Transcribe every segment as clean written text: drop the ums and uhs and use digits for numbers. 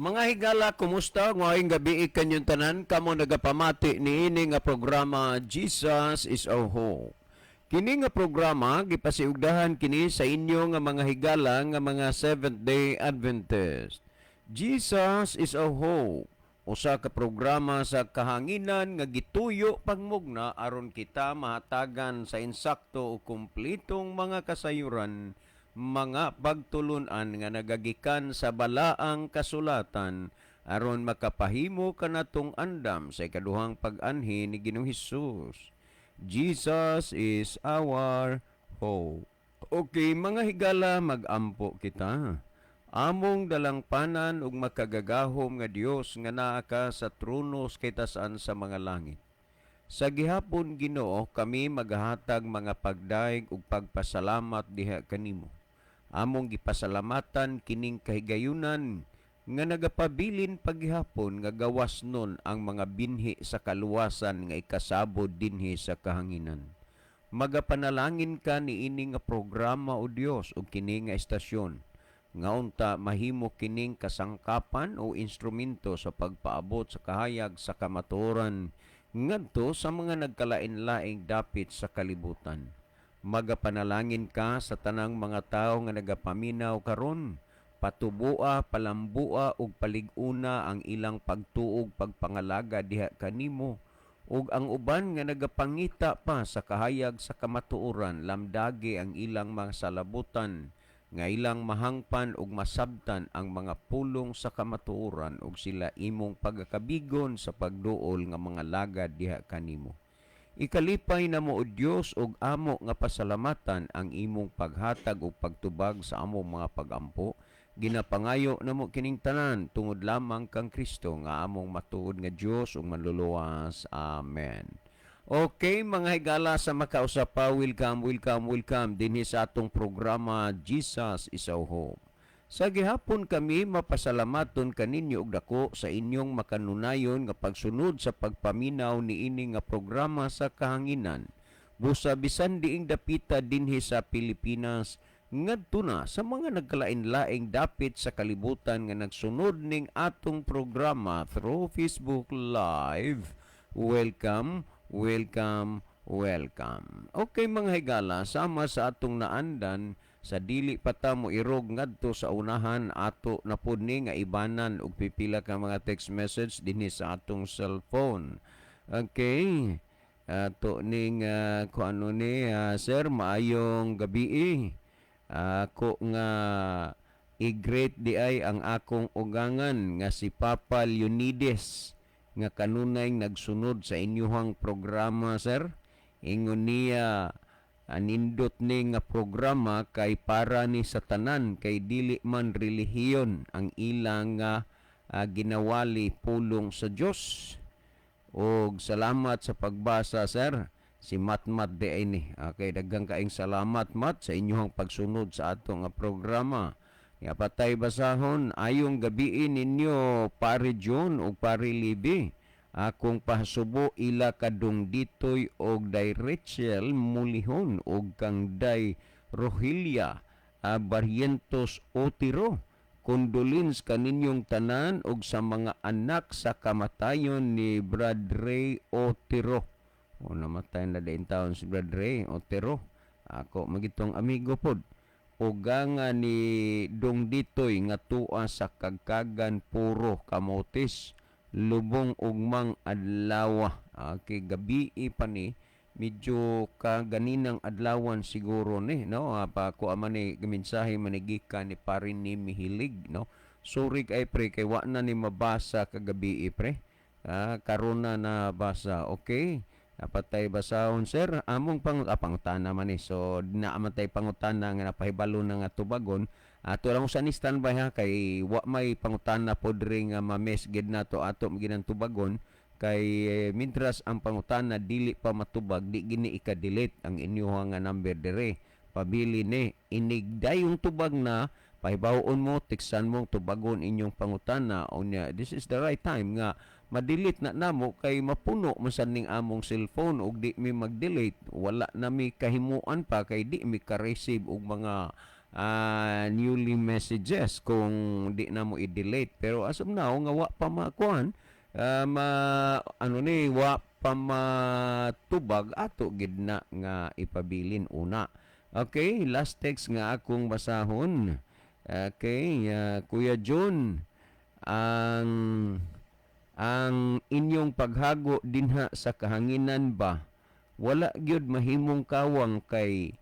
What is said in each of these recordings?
Mga higala, kumusta? Ngayong gabi kanyong tanan, kamo nagapamati niini nga programa, Jesus is Our Hope. Kini nga programa gipasiugdahan kini sa inyo nga mga higala nga mga Seventh Day Adventist. Jesus is Our Hope. Usa ka programa sa kahanginan nga gituyo pagmugna aron kita mahatagan sa insakto o kumplitong mga kasayuran, mga pagtulunan nga nagagikan sa balaang kasulatan aron makapahimo kanatong andam sa ikaduhang pag-anhi ni Ginoong Hesus. Jesus is our hope. Okay, mga higala, magampo kita. Among dalangpanan ug makagagahom nga Dios nga naa ka sa trono sa kitasan sa mga langit. Sa gihapon, Ginoo, kami magahatag mga pagdayeg ug pagpasalamat diha kanimo. Among gipasalamatan kining kahigayunan nga nagapabilin paghihapon nga gawas nun ang mga binhi sa kaluwasan nga ikasabod dinhi sa kahanginan. Magapanalangin ka niini nga programa, o Dios, ug kini nga estasyon nga unta mahimo kining kasangkapan o instrumento sa pagpaabot sa kahayag sa kamatuoran ngadto sa mga nagkalain-laing dapit sa kalibutan. Magapanalangin ka sa tanang mga tawo nga nagapaminaw karon. Patubua, palambua ug palig-una ang ilang pagtuog, pagpangalaga diha kanimo, ug ang uban nga nagapangita pa sa kahayag sa kamatuoran, lamdagi ang ilang mga salabutan nga ilang mahangpan ug masabtan ang mga pulong sa kamatuoran ug sila imong pagakabigon sa pagduol nga mga lagad diha kanimo. Ikalipay namo, o Dios, ug amo nga pasalamatan ang imong paghatag ug pagtubag sa among mga pagampo. Ginapangayo namo kining tanan tungod lamang kang Kristo nga among matuod nga Dios ug manluluwas. Amen. Okay, mga higala sa makausa pa, welcome, welcome, welcome dinhi sa atong programa, Jesus is Our Hope. Sa gihapon kami mapasalamaton kaninyo og dako sa inyong makanunayon nga pagsunod sa pagpaminaw niini nga programa sa kahanginan. Busa bisan diing dapita dinhi sa Pilipinas ngadto na sa mga nagkalain-laing dapit sa kalibutan nga nagsunod ning atong programa through Facebook Live. Welcome, welcome, welcome. Okay, mga higala, sama sa atong naandan sa dili pa ta mo irog ngadto sa unahan, ato na pud ni nga ibanan og pipila ka mga text message dinhi sa atong cellphone. Okay. Ato ning kung ano ni sir, maayong gabi. Ako nga i-greet di ay ang akong ugangan nga si Papa Leonides nga kanunay nagsunod sa inyuhang programa, sir. Ingon niya, anindot ni nga programa kay para ni sa tanan kay dili man relihiyon ang ilang nga ginawali, pulong sa Dios. Og salamat sa pagbasa, sir. Si Matmat di ay ni. Okay, daghang kaing salamat, Mat, sa inyong pagsunod sa ato nga programa. Ya patay basahon, ayong gabii ninyo, Pare John ug Pare Libi. Akong pahasubo ila kadung ditoy og Day Rachel Mulihon og kang Day Rohilia Barrientos Otiro. Condolence kaninyong tanan og sa mga anak sa kamatayon ni Brad Ray Otero. O namatay na din taon si Brad Ray Otero. Ako magitong amigo pod. Uganga ni Dong Ditoy nga tua sa Kagkagan, Puro Camotes. Lubong ugmang adlaw. Okay, gabi pa ni, medyo kaganinang adlawan siguro ni, no? Pa ko man ni mensahe man ni gikan ni pare ni Mihilig, no? Sorry kay pre kay wa na ni mabasa kagabi, pre. Karon na nabasa. Okay. Dapat tayo basahon, sir. Among pangutana man ni. So naa man tay pangutana nga napahibalo na nga tubagon. Ato lang sa ni standby ha, kay wa may pangutana pod ri nga ma-miss gid nato, ato ginang tubagon kay mintras ang pangutana dili pa matubag, di gini ika-delete ang inyuha nga number dire. Pabili ni inig dayong tubag na, pahibawon mo, tiksan mo, tubagon inyong pangutana. Unya this is the right time nga ma-delete na namo kay mapuno man sad ning among cellphone ug di mi mag-delete, wala na mi kahimuan pa kay di mi ka-receive og mga Newly messages kung di na mo i-delete, pero as of now nga wa pa makuan, ma ano ni, wa pa matubag, ato gid na nga ipabilin una. Okay, last text nga akong basahon. Okay, Kuya John, ang inyong paghago dinha sa kahanginan ba, wala gyud mahimong kawang kay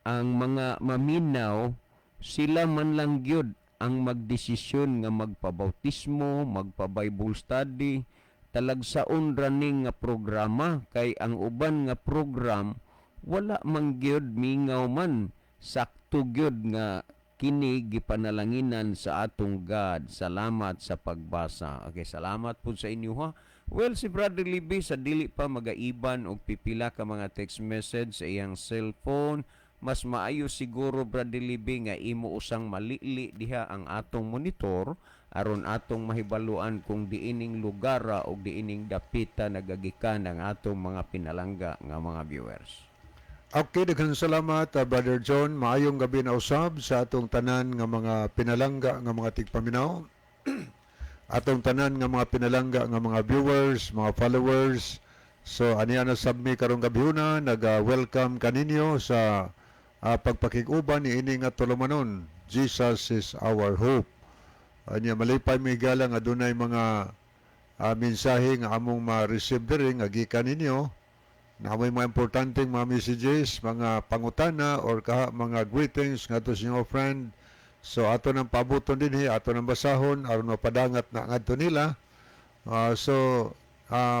ang mga maminaw, sila man lang gyud ang magdesisyon nga magpabautismo, magpa-Bible study, talagsaon ra ning nga programa kay ang uban nga program wala man gyud mingaw man, sakto gyud nga kini gipanalanginan sa atong God. Salamat sa pagbasa. Okay, salamat po sa inyo ha. Well, si Brother Libby sa dili pa magaiban og pipila ka mga text message sa iyang cellphone, mas maayo siguro, Brother Libby, nga imo usang malili diha ang atong monitor aron atong mahibaluan kung diining lugar o diining dapita nagagikan ang atong mga pinalangga nga mga viewers. Okay, daghang salamat, Brother John. Maayong gabi na usab sa atong tanan nga mga pinalangga nga mga tigpaminaw, atong tanan nga mga pinalangga nga mga viewers, mga followers. So aniya na sab mi karong gabhiona, naga-welcome kaninyo sa pagpakig-uban ni ini nga tulumanon. Jesus is Our Hope. Anya malipay mi higala nga dunay mga mensahe nga among ma-receive diri nga gikan ninyo na may mga importanteng mga messages, mga pangutana or kaha mga greetings ngadto sa inyong friend. So ato nang pabuton dinhi, ato nang basahon aron mapadangat na ngadto nila. So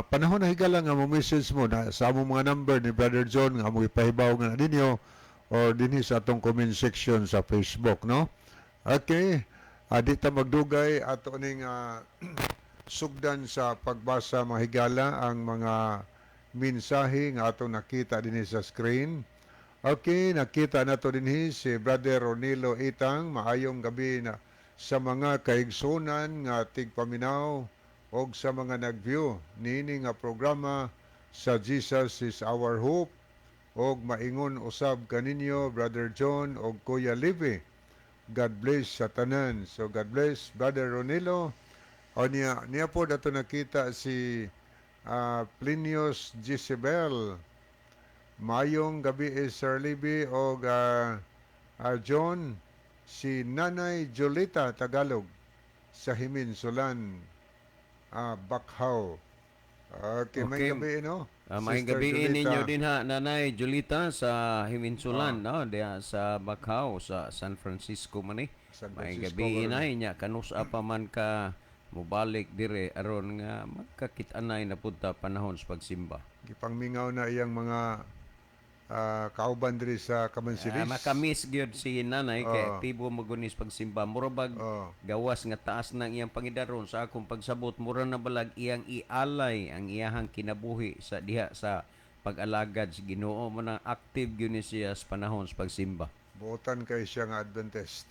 panahon na higala nga mo message mo na sa among mga number ni Brother John nga among ipahibaw nga na ninyo or dinhi sa atong comment section sa Facebook, no? Okay. Di ta magdugay, ato ning sugdan sa pagbasa, mga higala, ang mga mensahe nga atong nakita dinhi sa screen. Okay, nakita nato dinhi si Brother Ronilo Itang. Maayong gabi na sa mga kaigsunan nga tigpaminaw og sa mga nag-view niini nga programa sa Jesus is Our Hope og maingon usab kaninyo, Brother John og Kuya Livy. God bless sa tanan. So God bless, Brother Ronilo. O niya, niya po dato nakita si Plinius Jezebel. Mayong gabi is Sir Libby og John, si Nanay Jolita Tagalog sa Himinsulan, Bakhaw. Okay, may gabi no? May Sister gabi Julita. Ninyo din ha, Nanay Julita sa Himinsulan, no? Diha sa Bakhaw sa San Francisco man eh. San May Francisco gabi karon. Inay nya kanusa pa man ka mobalik dire aron nga magkakit-anay na punta panahon sa pagsimba. Gipangmingaw na iyang mga kauban diri sa Kamansilis. Makamis gyud si nanay kay aktibo magunis pagsimba. Mura bag gawas nga taas ng iyang pangidaron, sa akong pagsabot mura na balag iyang ialay ang iyahang kinabuhi sa diha sa pag-alagad sa Ginoo mo na active gyud ni siya sa panahon sa pagsimba. Buotan kay siya nga Adventist.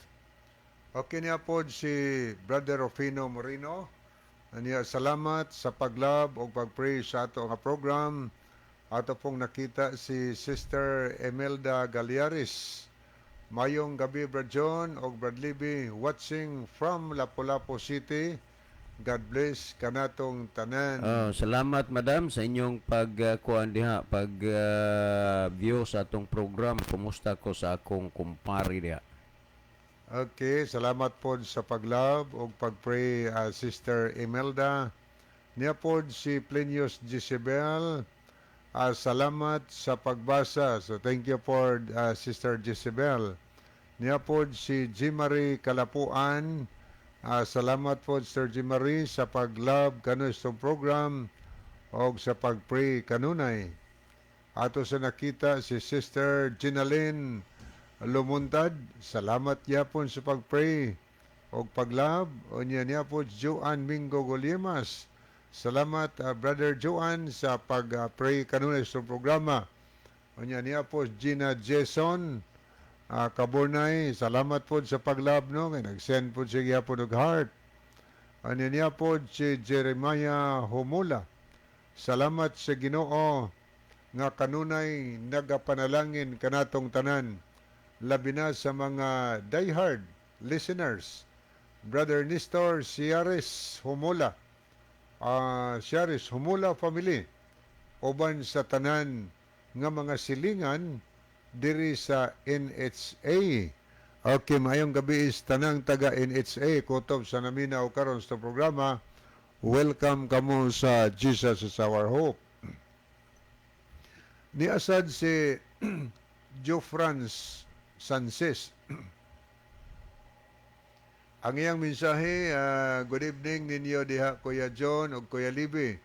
Okay niya po si Brother Rufino Moreno. Aniya, salamat sa pag-love o pag-pray sa ato nga program. Ato pong nakita si Sister Emelda Galiaris. Mayong gabi, Brad John og Brad Libby, watching from Lapu-Lapu City. God bless kanatong tanan. Oh, salamat, madam, sa inyong pagkuan diha, pag view sa atong program. Kumusta ko sa akong kumpare diha. Okay, salamat po sa pag-love o pag-pray, Sister Imelda. Niya po si Plinius Jezebel. Salamat sa pagbasa. So thank you for Sister Jezebel. Niya po si Jimary Kalapuan. Salamat po, Sir Jimary, sa pag-love kanu itong program o sa pag-pray kanunay. Ato sa nakita si Sister Ginaline Lumuntad. Salamat yapon sa pag-pray og pag-love. O niya niya po Joan Mingo Goliemas. Salamat, Brother Joan, sa pag-pray kanunay sa programa. O niya niya po Gina Jason Kaburnay. Salamat po sa pag-love, no. Kay nag-send po siya gyapon og heart. O niya niya po si Jeremiah Humula. Salamat sa Ginoo nga kanunay nagapanalangin kanatong tanan. Labi na sa mga diehard listeners. Brother Nestor Ciares Humula, Ciares Humula family, uban sa tanan nga mga silingan diri sa NHA. Okay, maayong gabi is tanang taga NHA kutob sa naminaw karon sa programa. Welcome kamo sa Jesus is Our Hope. Niasad si Joe Franz Sanchez. Ang iyang mensahe, "Good evening ninyo diha, Kuya John ug Kuya Libby.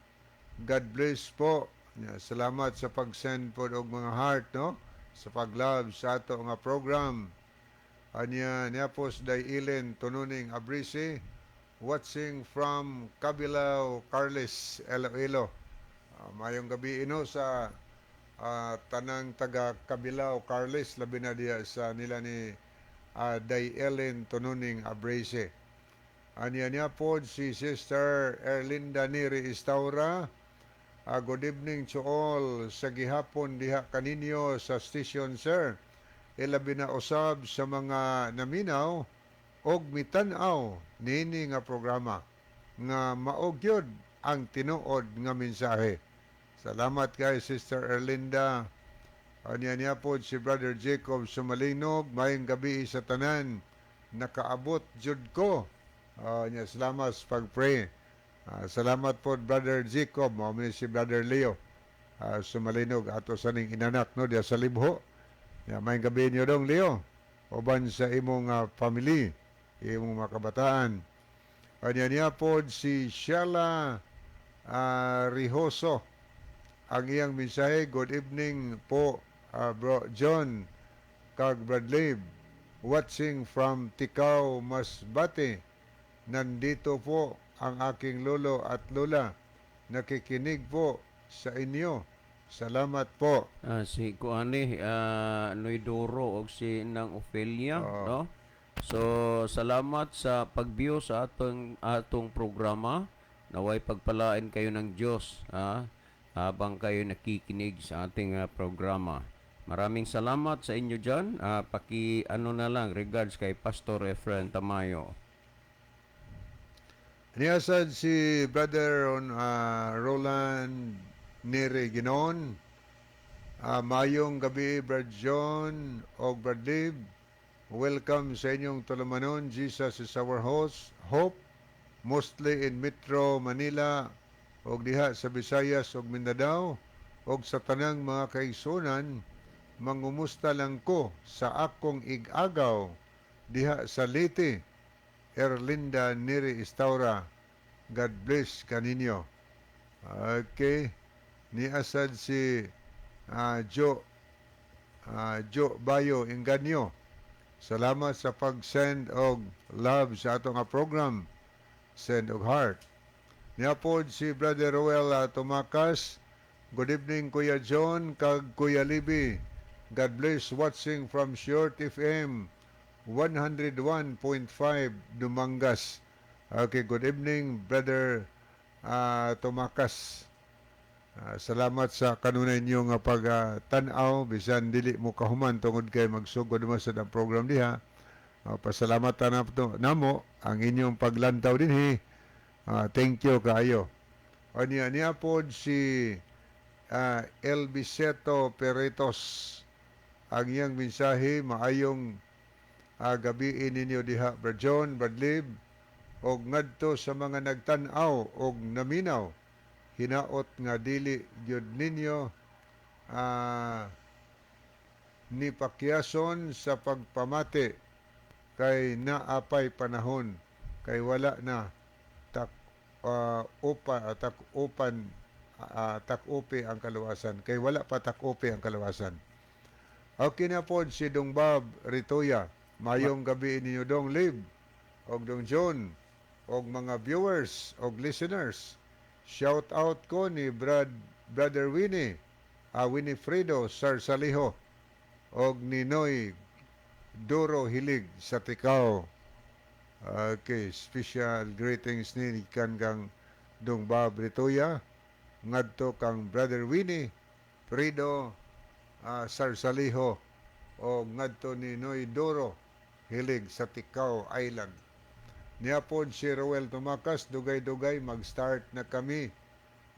God bless po." Ya, salamat sa pag-send po og mga heart, no? Sa pag-love sa ato nga program. Anya niya po Day Ilen Tununing Abrisi, watching from Cabilao, Carles, Iloilo. Mayong gabi ino sa tanang taga Cabilao, Carles, labi na diya sa nila ni Day Ellen Tununing Abrese. Anya niya po si Sister Erlinda Neri Istaura. "Good evening to all sa gihapon diha kaninyo sa station, sir. Ilabi na usab sa mga naminaw og mitan-aw niini nga programa nga mao gyud ang tinuod nga mensahe." Salamat kay Sister Erlinda. Anya niya po si Brother Jacob Sumalinog, "Mayong gabi sa tanan. Nakaabot jud ko." Nya salamat sa pag-pray. Salamat po, Brother Jacob, mao ni si Brother Leo Sumalinog, ato sa ning inanak, no, diya sa Libho. Ya, mayong gabi niyo dong Leo. Uban sa imong family, imong mga kabataan. Anya niya po si Sheila Rihoso. Ang iyang mensahe, "Good evening po, Bro John kag Bradley. Watching from Ticao, Masbate. Nandito po ang aking lolo at lola. Nakikinig po sa inyo. Salamat po." Si kuani Noydoro og si Nang Ophelia, no? So salamat sa pag-view sa atong atong programa. Naway pagpalain kayo ng Diyos habang kayo nakikinig sa ating programa. Maraming salamat sa inyo diyan. Paki ano na lang, regards kay Pastor Efren Tamayo. Niyasad si Brother Roland Nere Ginon. "Mayong gabi, Brad John og Brad Lib. Welcome sa inyong tulumanon, Jesus is Our Host, Hope, mostly in Metro Manila og diha sa Visayas ug Mindanao og sa tanang mga kaigsunan. Mangumusta lang ko sa akong igagaw diha sa Leyte, Erlinda Neri Istaura. God bless kaninyo." Okay. Niasad si Joe Bayo Inganyo. "Salamat sa pag-send og love sa ato nga program." Send og heart. Niapod si Brother Roel Tumakas. "Good evening, Kuya John kag Kuya Libby. God bless, watching from Short FM 101.5 Dumangas." Okay, good evening, Brother Tumakas. Salamat sa kanunay ninyo nga pagtan-aw bisan dili mo kahuman tungod kay magsugod man sa program diha. Pasalamat na to namo ang inyong paglantaw dinhi. Thank you kaayo. Anya niya pod si Elviseto Peretos. Ang iyang mensahe, "Maayong gabi ninyo diha, Brad John, Brad Lib, og ngadto sa mga nagtan-aw og naminaw. Hinaot nga dili gyud ninyo ni pakiyason sa pagpamati kay naapay panahon kay wala na tak upa tak upan tak-upi ang kaluwasan, kay wala pa tak-upi ang kaluwasan." Okay na po si Dong Bob Ritoya. "Mayong gabi ninyo, Dong Lib og Dong John og mga viewers og listeners. Shout out ko ni Brother Winnie, Winifredo Sarsaliho og ni Noy Duro Hilig sa Ticao." Okay, special greetings ni kan kang Dong Bob Ritoya ngadto kang Brother Winnie Fredo Sarsaliho. O ngadto ni Noy Doro Hilig sa Ticao Island. Niya pod si Roel Tumakas, "Dugay-dugay, mag-start na kami."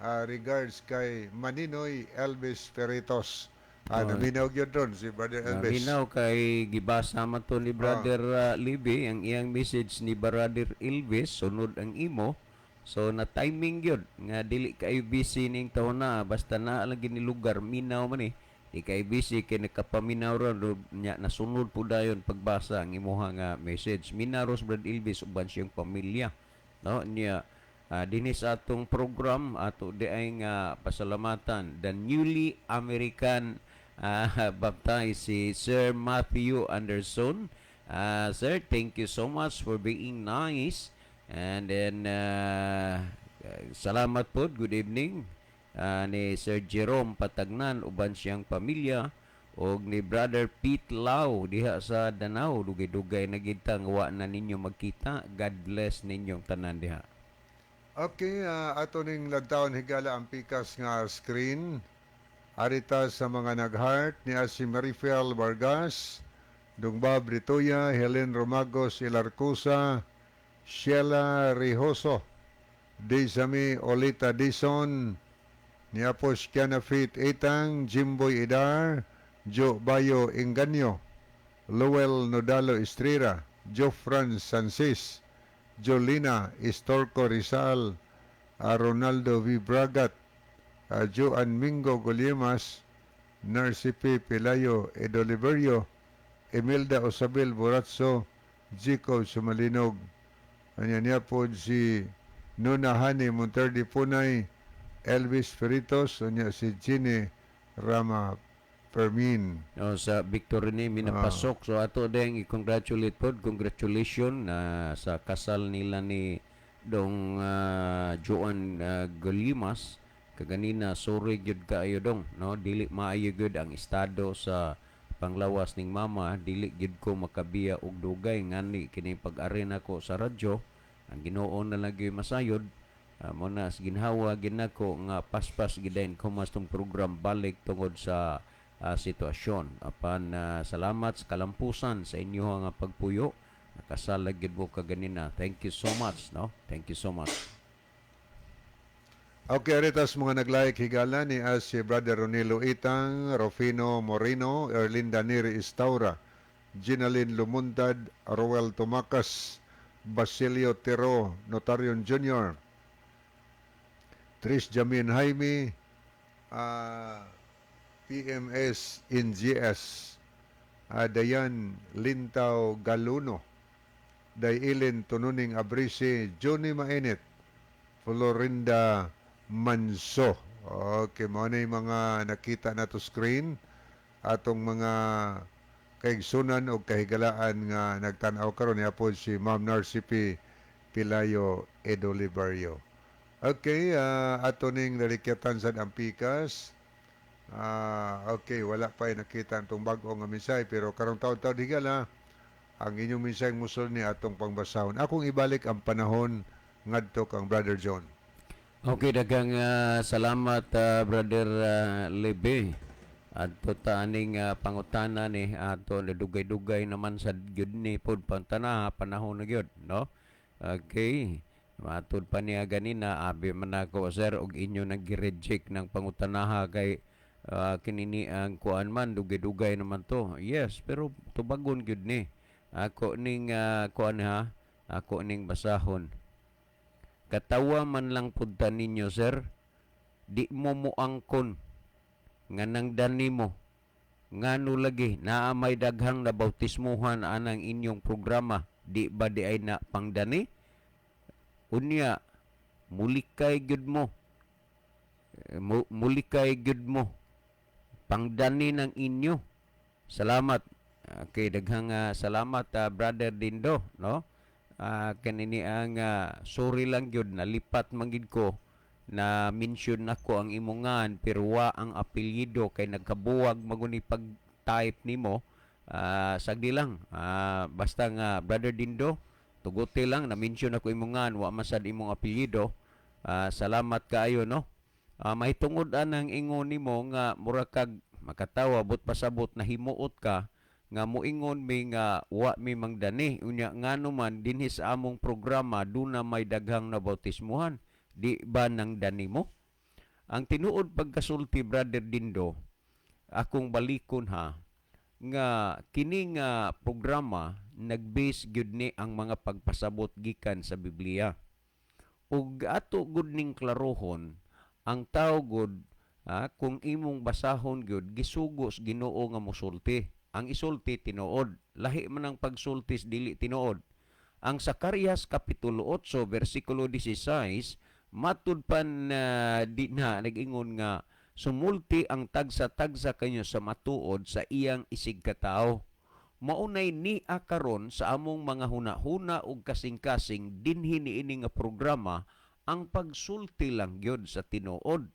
Regards kay Maninoy Elvis Peritos. Naminaw gyud ron si Brother Elvis. Naminaw kay gibasa man to ni Brother Libby ang iyang message ni Brother Elvis, sunod ang imo. So na timing gyud nga dili kay busy ning taon na, basta na lang gini lugar minaw man eh. Di kay busy kay nakapaminaw ra do nya, nasunod po dayon pagbasa ang imuha nga message. Minaros Brother Elvis uban siyang pamilya. No niya, dinhi sa atong program, ato di ay nga pasalamatan the newly American baptized si Sir Matthew Anderson. Sir, thank you so much for being nice. And then, salamat po, good evening ni Sir Jerome Patagnan uban siyang pamilya og ni Brother Pete Lau diha sa Danao. Dugay-dugay na gid ta nga wa na ninyo magkita. God bless ninyong tanan diha. Okay, ato ning lagtawon, higala, ang pikas nga screen. Arita sa mga nag-heart niya si Marifel Vargas, Dungbab Ritoya, Helen Romagos Ilarcusa, Sheila Rihoso, Desami Olita Dison, niya po si Kianafit Itang, Jimboy Idar, Joe Bayo Inganyo, Lowell Nodalo Estrera, Jofran Sansis, Jolina Istorco Rizal, Ronaldo V. Bragat, Joan Mingo Guliemas, Narcy P. Pelayo Edoliverio, Emilda Osabel Boratso, Jico Sumalinog. Anya niya po si Nuna Hani Monterde Punay, Elvis Feritos, anya si Ginny Rama Fermin. No, sa victory ni minapasok. So ato din i-congratulate pod, congratulations na sa kasal nila ni dong Joan Golimas kaganina. Sorry gyud kaayo dong, no, dili maayo gyud ang estado sa panglawas ning mama, dili gyud ko makabiya og dugay, ngani kini pag-ari nako sa radyo, ang Ginoo na lang gyud masayod. Mo na ginhawa ginako nga paspas gidayon ko mas tong program balik tungod sa sitwasyon. Apan salamat sa kalampusan sa inyo nga pagpuyo. Nakasalag gyud mo kaganina. Thank you so much, no? Thank you so much. Okay, aritas mga nag-like, higala, ni as si Brother Ronilo Itang, Rufino Moreno, Erlinda Neri Istaura, Ginalyn Lumuntad, Roel Tumakas, Basilio Tero, Notarion Jr., Trish Jamin Jaime, PMS NGS, Dayan Lintaw Galuno, Dailin Tununing Abrisi, Johnny Mainit, Florinda Manso. Okay, mo na yung mga nakita na to screen atong mga kaigsunan o kahigalaan nga nagtan-aw karon, niya po si Ma'am Narcy P. Pilayo Edolivario. Okay, ato ning nalikyatan sa ang pikas. Okay, wala pa nakita atong bag-o nga mensahe, pero karong taon-taon, higala, ang inyong mensahe musol ni atong pangbasahon. Akong ibalik ang panahon ngadto kang Brother John. Okay, daghang salamat, Brother Lebe. Adto ta aning pangutana ni ato, dugay-dugay naman sa gyud ni pod pantana, panahon na gyud, no? Okay. Matud pa niya ganina, abi man ako sir og inyo nag-reject ng pangutanaha kay kinini ang kuan man, dugay-dugay naman to. Yes, pero tubagon gyud ni. Ako ning kuan ha, ako ning basahon. "Katawa man lang pud ta ninyo, sir. Di mo moangkon nga nang dani mo. Ngano lagi naa may daghang nabautismuhan anang inyong programa. Di ba di ay na pangdani? Unya mulikay gyud mo. Mulikay gyud mo. Pangdani ng inyo. Salamat." Okay, daghang salamat, Brother Dindo, no? Kanini ang sorry lang gyud, nalipat man gid ko na mention nako ang imong ngan pero wa ang apelyido kay nagkabuwag maguni pag type nimo. Sagdi lang. Basta nga Brother Dindo, tuguti lang na mention ako imong ngan, wa man sad imong apelyido. Salamat kaayo, no? Mahitungod anang ingon nimo nga mura kag makatawa, but pasabot na himuot ka. Nga moingon mi nga wa mi mangdani, unya ngano man dinhi sa among programa duna may daghang nabautismuhan, di ba nang dani mo? Ang tinuod pagkasulti, Brother Dindo, akong balikon ha, nga kini nga programa nag-base gyud ni ang mga pagpasabot gikan sa Biblia. Ug ato gud ning klarohon, ang tao gud, kung imong basahon gyud, gisugo sa Ginoo nga mosulti. Ang isulti tinuod, lahi man ang pagsulti sa dili tinuod. Ang Zacarias kapitulo 8 bersikulo 16, matud pan di na nag-ingon nga sumulti ang tagsa-tagsa kanyo sa matuod sa iyang isigkatao. Maunay ni karon sa among mga huna-huna ug kasing-kasing dinhi niini nga programa, ang pagsulti lang gyud sa tinuod.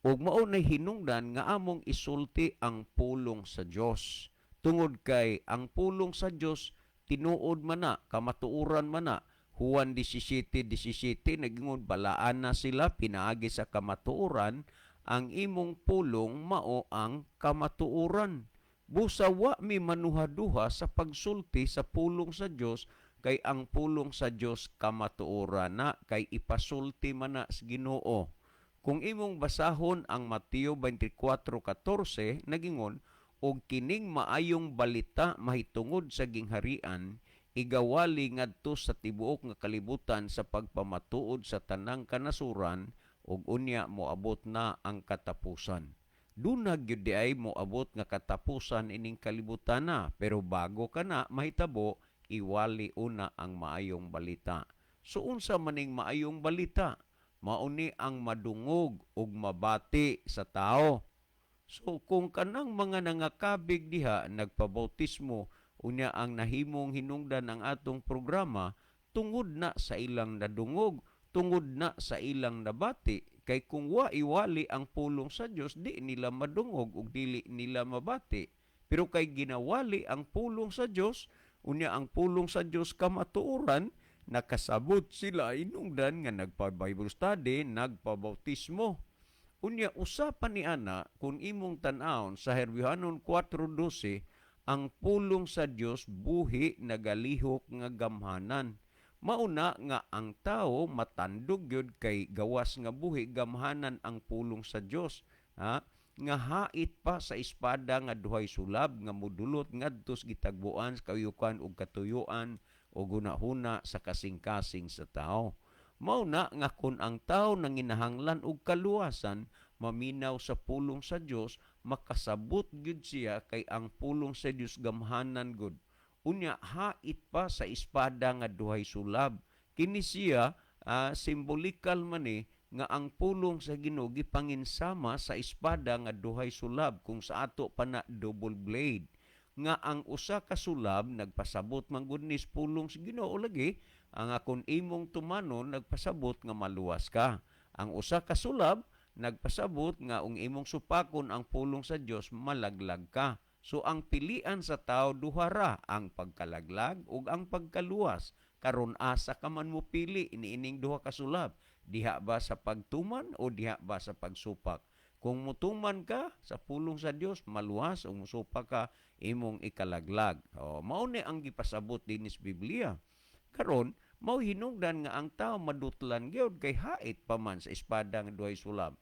Ug mao nay hinungdan nga among isulti ang pulong sa Dios. Tungod kay ang pulong sa Dios tinuod man na, kamatuoran man na. Juan 17:17 nagingon, balaan na sila pinaagi sa kamatuoran, ang imong pulong mao ang kamatuoran. Busa wa mi manuhaduha sa pagsulti sa pulong sa Dios kay ang pulong sa Dios kamatuoran na kay ipasulti man na sa Ginoo. Kung imong basahon ang Mateo 24:14, nagingon, "Og kining maayong balita mahitungod sa gingharian igawali ngadto sa tibuok nga kalibutan sa pagpamatuod sa tanang kanasuran, ug unya moabot na ang katapusan." Duna gyud di ay moabot nga katapusan ining kalibutan na, pero bago kana mahitabo, iwali una ang maayong balita. So unsa maning maayong balita? Mao ni ang madungog ug mabati sa tao. So kung kanang mga nangakabig diha nagpabautismo, unya ang nahimong hinungdan ang atong programa, tungod na sa ilang nadungog, tungod na sa ilang nabati, kay kung wa iwali ang pulong sa Dios, di nila madungog ug dili nila mabati. Pero kay ginawali ang pulong sa Dios, unya ang pulong sa Dios kamatuoran, nakasabot sila inungdan nga nagpa-Bible study, nagpabautismo. Unya usa pa ni ana, kung imong tan-awon sa Herbyohanon 4:12, ang pulong sa Dios buhi, nagalihok nga gamhanan. Mauna nga ang tao matandog gyud kay gawas nga buhi, gamhanan ang pulong sa Dios, ha? Nga hait pa sa espada nga duhay sulab, nga mudulot ngadto sa gitagbuan sa kayukan ug katuyuan ug hunahuna sa kasing-kasing sa tao. Mao na nga kung ang tao nanginahanglan og kaluwasan, maminaw sa pulong sa Dios, makasabot gyud siya kay ang pulong sa Dios gamhanan gud. Unya hait pa sa espada nga duhay sulab. Kini siya simbolikal man ni nga ang pulong sa Ginoo gipanginsama sa espada nga duhay sulab, kung sa ato pa na double blade, nga ang usa ka sulab nagpasabot man gud ni pulong sa Ginoo lagi ang akon imong tumanon, nagpasabot nga maluwas ka. Ang usa ka sulab nagpasabot nga ung imong supakon ang pulong sa Dios, malaglag ka. So ang pilian sa tao duha ra, ang pagkalaglag ug ang pagkaluwas. Karon asa ka man mo pili iniining duha ka sulab? Diha ba sa pagtuman o diha ba sa pagsupak? Kung mutuman ka sa pulong sa Dios, maluwas, o musupak ka, imong ikalaglag. O, mao ni ang gipasabot dinis Biblia. Karon, mao hinungdan nga ang tao madutlan gyud kay hait pa man sa espada nga duhay sulab.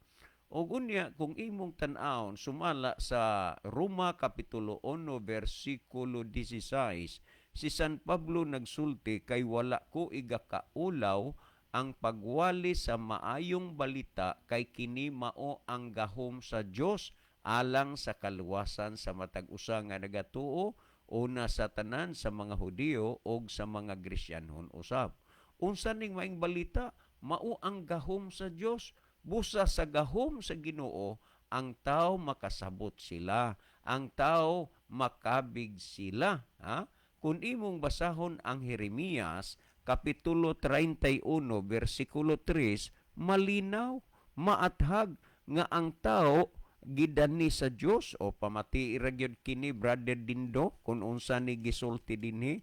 Og unya kung imong tan-awon sumala sa Roma kapitulo 1 bersikulo 16, si San Pablo nagsulti, "Kay wala ko igakaulaw ang pagwali sa maayong balita, kay kini mao ang gahom sa Dios alang sa kaluwasan sa matag usa nga nagatuo, una sa tanan sa mga Hudiyo ug sa mga Gresyanhon usab." Unsa ning maayong balita? Mao ang gahom sa Dios. Busa sa gahom sa Ginoo, ang tao makasabot sila, ang tao makabig sila, ha? Kung imong basahon ang Jeremias kapitulo 31 bersikulo 3, malinaw, maathag nga ang tao gidani sa Dios. O pamati ra gyud kini, Brother Dindo, kung unsa ni gisulti dinhi,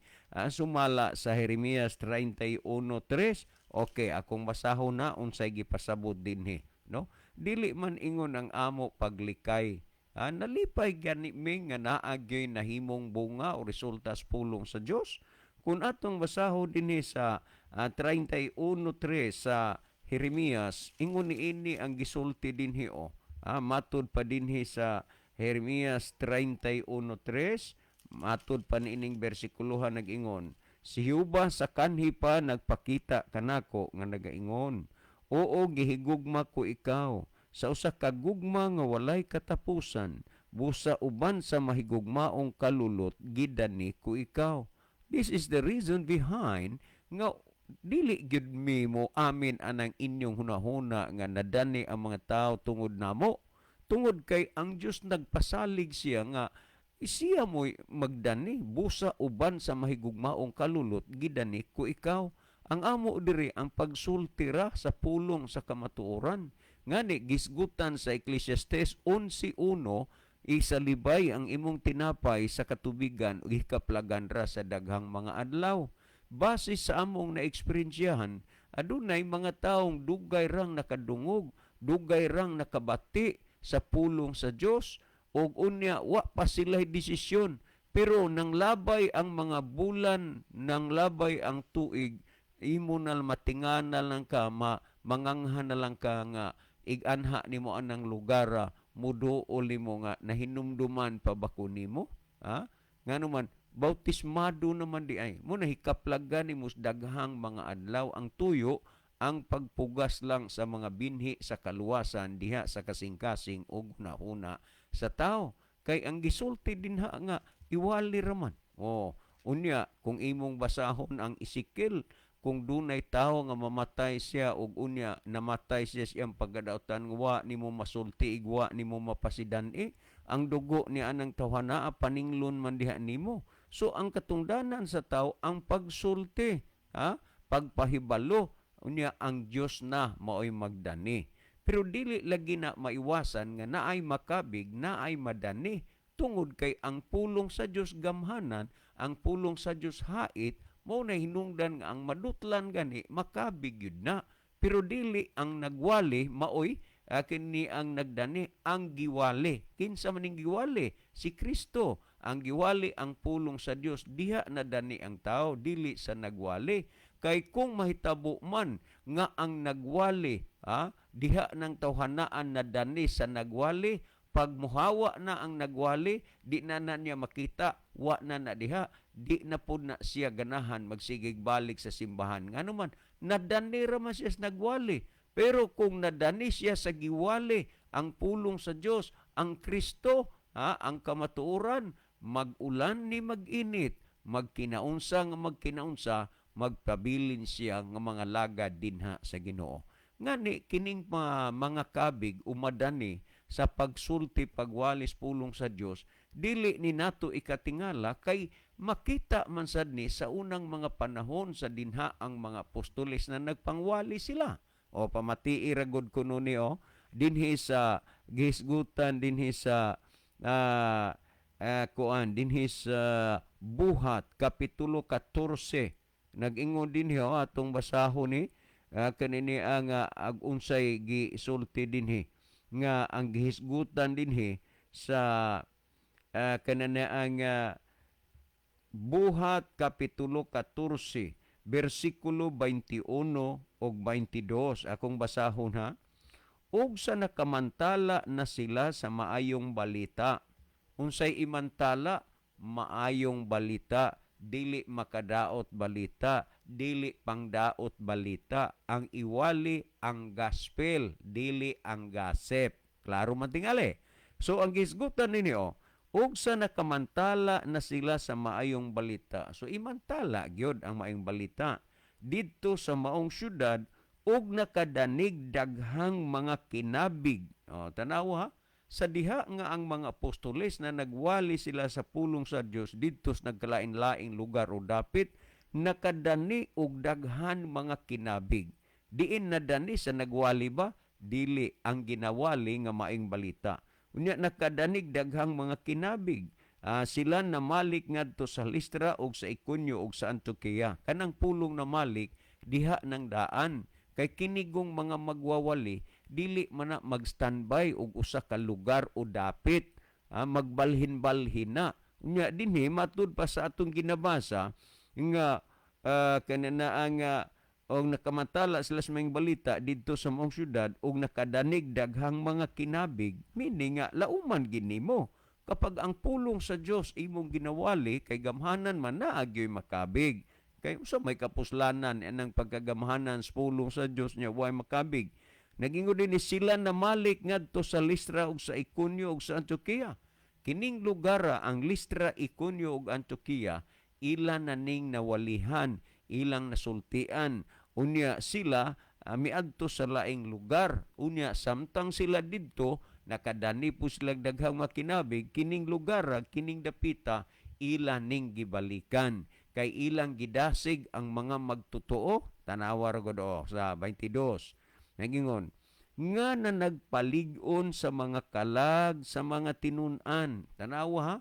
sumala sa Jeremias 31:3. Okay, akong basahon na unsay gipasabot dinhi, no? Dili man ingon ang amo paglikay. Nalipay gani mi nga naa gyoy nahimong bunga o resulta sa pulong sa Dios. Kung atong basahon dinhi sa 31:3 sa Jeremias, ingon niini ang gisulti dinhi o. Matud pa dinhi sa Jeremias 31:3, matud pa niining bersikulohan nag-ingon, "Si Jehova sa kanhi pa nagpakita kanako nga nagaingon, 'Oo, gihigugma ko ikaw sa usa ka gugma nga walay katapusan, busa uban sa mahigugmaong kalulot gidani ko ikaw.'" This is the reason behind nga dili gyud mi mo amin anang inyong hunahuna nga nadani ang mga tao tungod namo. Tungod kay ang Dios nagpasalig siya nga siya mo'y magdani, busa uban sa mahigugmaong kalulot gidani ko ikaw. Ang amo diri ang pagsulti ra sa pulong sa kamatuoran. Ngani gisgutan sa Ecclesiastes 11:1, isalibay ang imong tinapay sa katubigan ug hikaplagan ra sa daghang mga adlaw. Base sa among naeksperiensyahan, adunay mga taong dugay rang nakadungog, dugay rang nakabati sa pulong sa Dios ug unya wa pa sila desisyon. Pero nang labay ang mga bulan, nang labay ang tuig, imo na matingana lang ka, manganghan na lang ka nga iganha nimo anang lugar, muduol nimo nga nahinumduman pa ba ko nimo? Ha? Ngano man bautismado naman di ay mo nahikaplagan nimo sa daghang mga adlaw. Ang tuyo ang pagpugas lang sa mga binhi sa kaluwasan diha sa kasing-kasing ug hunahuna sa tao, kay ang gisulti dinha nga iwali raman. Oh, unya kung imong basahon ang Ezekiel, kung dunay tawo nga mamatay siya ug unya namatay siya siyang pagkadautan, wa nimo masulti, igwa nimo mapasidan-i ang dugo ni anang tawhana, paninglon man diha nimo. So ang katungdanan sa tao ang pagsulti, ha, pagpahibalo, unya ang Dios na maoy magdani. Pero dili lagi na maiwasan nga naay makabig, naay madani, tungod kay ang pulong sa Dios gamhanan, ang pulong sa Dios hait, mao na hinungdan nga ang madutlan gani makabig yun na. Pero dili ang nagwali maoy kini ang nagdani, ang giwali. Kinsa man ning giwali? Si Kristo. Ang giwali ang pulong sa Dios, diha na dani ang tao, dili sa nagwali. Kay kung mahitabo man nga ang nagwali, diha ng tawhanaan na dani sa nagwali, pag muhawa na ang nagwali, di na na niya makita, wa na na diha, di na pud na siya ganahan magsigig balik sa simbahan. Ngano man, nadani ra man siya sa nagwali. Pero kung nadani siya sa giwali, ang pulong sa Dios, ang Kristo, ha, ang kamatuoran, mag-ulan ni mag-init, magkinaunsa nga magkinaunsa, magpabilin siya nga mga lagad dinha sa Ginoo. Ngani kining mga kabig umadani sa pagsulti, pagwalis pulong sa Dios, dili ni nato ikatingala kay makita man sad ni sa unang mga panahon sa dinha ang mga apostoles na nagpangwali sila. O pamatii ra gud kuno ni o dinhi sa gihisgutan dinhi sa kuan dinhi sa Buhat kapitulo 14, nag-ingon dinhi o, atong basahon ni kanini ang ag unsay gisulti dinhi nga ang gihisgutan dinhi sa kanana ang Buhat kapitulo 14 bersikulo 21 ug 22, akong basahon ha. "Ug sa nakamantala na sila sa maayong balita." Unsay imantala? Maayong balita, dili makadaot balita, dili pangdaot balita. Ang iwali ang gospel, dili ang gossip. Klaro man tingali. So ang gisgutan ninyo, ug sa nakamantala na sila sa maayong balita. So imantala gyud ang maayong balita didto sa maong syudad ug nakadanig daghang mga kinabig. O, tanawa ha, sa diha nga ang mga apostoles na nagwali sila sa pulong sa Dios didto sa nagkalain-laing lugar o dapit, nakadani og daghan mga kinabig. Diin nadani? Sa nagwali ba? Dili, ang ginawali nga maayong balita. Unya nakadanig daghang mga kinabig. Sila namalik ngadto sa Listra ug sa Iconio ug sa Antioquia. Kanang pulong namalik diha ng daan kay kinigong mga magwawali dili man na mag-standby og usa ka lugar o dapit. Magbalhin-balhin na. Unya dinhi matud pa sa atong ginabasa nga kanana ang og nakamatala sila sa maayong balita didto sa maong syudad og nakadanig daghang mga kinabig, meaning nga lauman gini mo kapag ang pulong sa Dios imong ginawali kay gamhanan man, naa gyoy makabig. Kay unsa may kapuslanan anang pagkagamhanan sa pulong sa Dios nya way makabig? Nagingon din ni sila na malik ngadto sa Listra ug sa Iconio ug sa Antioquia. Kining lugara, ang Listra, Iconio ug Antioquia, ila na ning nawalihan, ilang nasultian. Unya sila miadto sa laing lugar. Unya samtang sila didto nakadani po sila daghang makinabig, kining lugar, kining dapita, ila ning gibalikan kay ilang gidasig ang mga magtotoo. Tanawa ra gud o sa 22. Nagingon nga na nagpalig-on sa mga kalag sa mga tinun-an. Tanawa ha,